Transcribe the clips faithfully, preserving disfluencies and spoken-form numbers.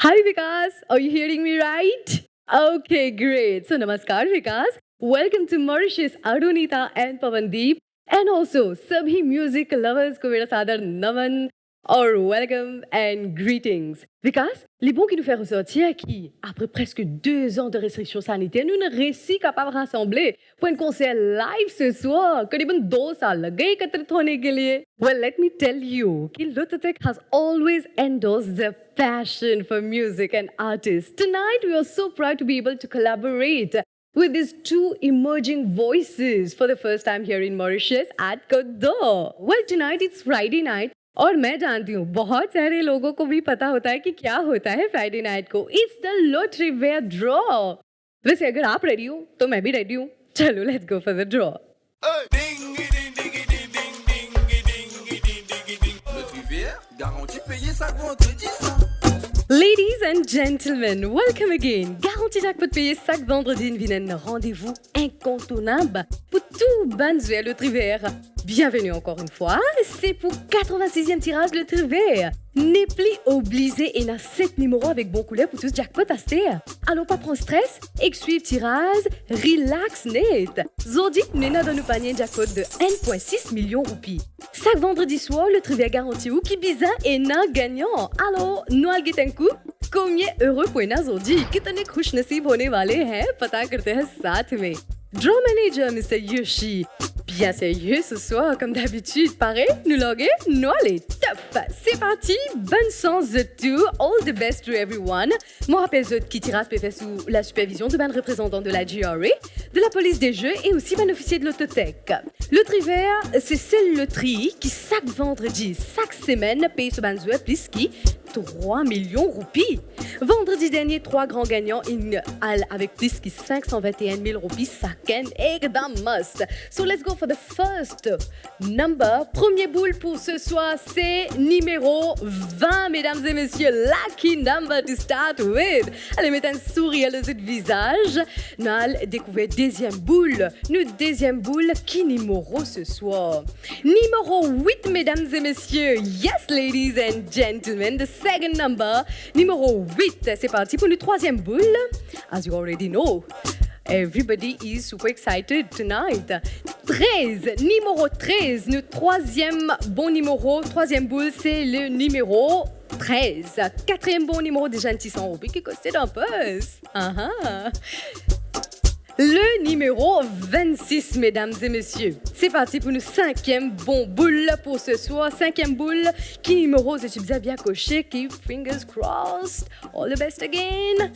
Hi Vikas, are you hearing me right? Okay, great. So, namaskar Vikas. Welcome to Mauritius, Arunita and Pavandeep. And also, सभी music lovers को मेरा सादर नमन और welcome and greetings. Vikas, li bon ki nou fer resortir ki, apre preske de an de restriksion saniter, nou inn resi kapav rasanble pou enn konser live se swar, kone bann dor sa lage ekatre trone ke liye. Well, let me tell you ki Lototech has always endorsed the passion for music and artists. Tonight, we are so proud to be able to collaborate with these two emerging voices for the first time here in Mauritius at Cote d'Or. Well, tonight it's Friday night, और मैं जानती हूँ, बहुत सारे लोगों को भी पता होता है कि क्या होता है Friday night को। It's the Loterie Vert Draw. वैसे अगर आप रेडी हो, तो मैं भी रेडी हूँ। चलो, let's go for the draw. Loterie Vert, garanti peye sak vandredi sa. Ladies and gentlemen, welcome again. Garanti jackpot peye sak vandredi inn vinn enn randevou inkontournab pou tou bann zwer Loterie Vert. Bienvenue encore une fois, se pou quatre-vingt-sixième tirage Loterie Vert. Nepli oblize ena set nimero avek bon kouler pou tous jackpot aster. Alor pa pran stres, ek swiv tiraz, relax net. Zordi, nou ena dan nou panie enn jackpot de enn pwin sis milion roupi. Sak vandredi swar, Loterie Vert garanti ou ki bizin ena gagnan. Alor, nou al get enn kou, konbien ere pou ena zordi? Kitne khush nasib hone wale hain, pata karte hain saath mein. Draw manager, Mister Yoshi, bien serye se swar, kom dabitid. Pare? Nou large? Nou ale! Top! Se parti! Bonn sans zot tou! All the best to everyone! Mo rapel zot ki tiraz pe fer sou la supervision de bann reprezantan de la G R A, de la police des jeux e osi bann ofisie de Lototech. Loterie Vert, se sel lotri ki sak vandredi, sak semenn, pey so bann zwer plis ki trwa milion roupi. Vandredi dernie, trwa gran gagnan inn al avek plis ki sink san vinte e enn mil roupi sakenn, ekdam must. So let's go for the first number. Premie boul pou se swar, se nimero vin, medam e mesie, lucky number to start with. Ale met enn sourir lor zot vizaz. Nou al dekouver deziem boul. Nou deziem boul, ki nimero se swar? Nimero wit, medam e mesie. Yes, ladies and gentlemen, the second number. Nimero wit. Se parti pou nou trwaziem boul. As you already know, everybody is super excited tonight. Trez, nimero trez, nou trwaziem bon nimero, trwaziem boul, se le nimero trez. Katriem bon nimero, deza enn ti san roupi ki koste dan pos. Aha. Le nimero vennsis, medam e mesie. Se parti pou nou sinkiem bon boul pou se swar. Sinkiem boul, ki nimero zot ti bizin bien kose, ki fingers crossed. All the best again.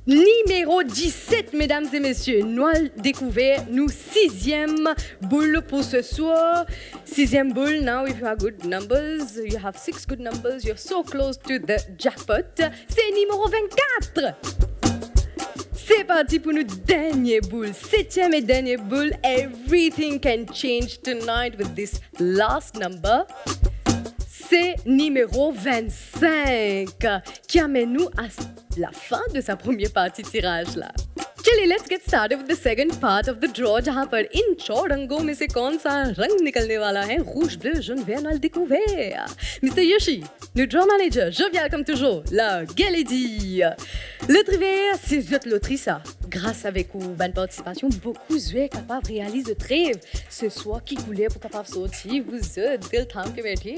Nimero diset, medam e mesie. Nou al dekouver nou siziem boul pou se swar. Siziem boul, now if you have good numbers, you have six good numbers, you're so close to the jackpot. Se nimero vennkat. Se parti pou nou dernie boul, setiem e dernie boul. Everything can change tonight with this last number. Se nimero vennsink ki amenn nou a s-, lafin de sa premie parti tiraz la. चलिए, let's get started with the second part of the draw, जहाँ पर इन चार रंगों में से कौन सा रंग निकलने वाला है, rouge, bleu, jaune, vert, nou al dekouver. Mister Yoshi, nou draw manager, jovial kom touzour, large lidi. Loterie Vert, se zot lotri sa. Gras avek ou bann partisipasion, boukou zwer kapav realiz zot rev. Se swar ki kouler pou kapav sorti, vous êtes del tam ke mete.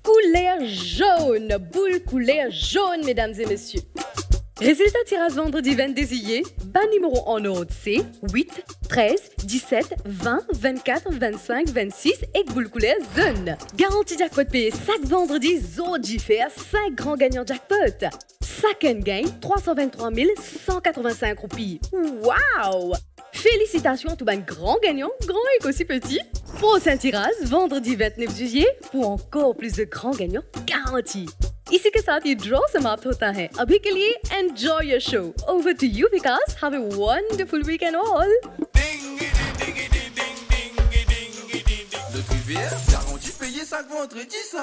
Kouler zonn, boul kouler zonn, medam e mesie. Rezilta tiraz vandredi vennde zilie, bann nimero an ord se wit, trez, diset, vin, vennkat, vennsink, vennsis ek boul kouler zonn. Garanti jackpot peye sak vandredi, zordi fer sink gran gagnan jackpot. Sakenn gagn trwa san venntrwa mil san katrovensink roupi. Wow! Felisitasion a tou bann gran gagnan, gran ek osi peti. Prosin tiraz, vandredi vintnef zilie, pou ankor plis de gran gagnan garanti. इसी के साथ ये ड्रॉ समाप्त होता है। अभी के लिए enjoy your show. Over to you, Vikas. Have a wonderful weekend all. Loterie Vert, garanti peye sak vandredi sa.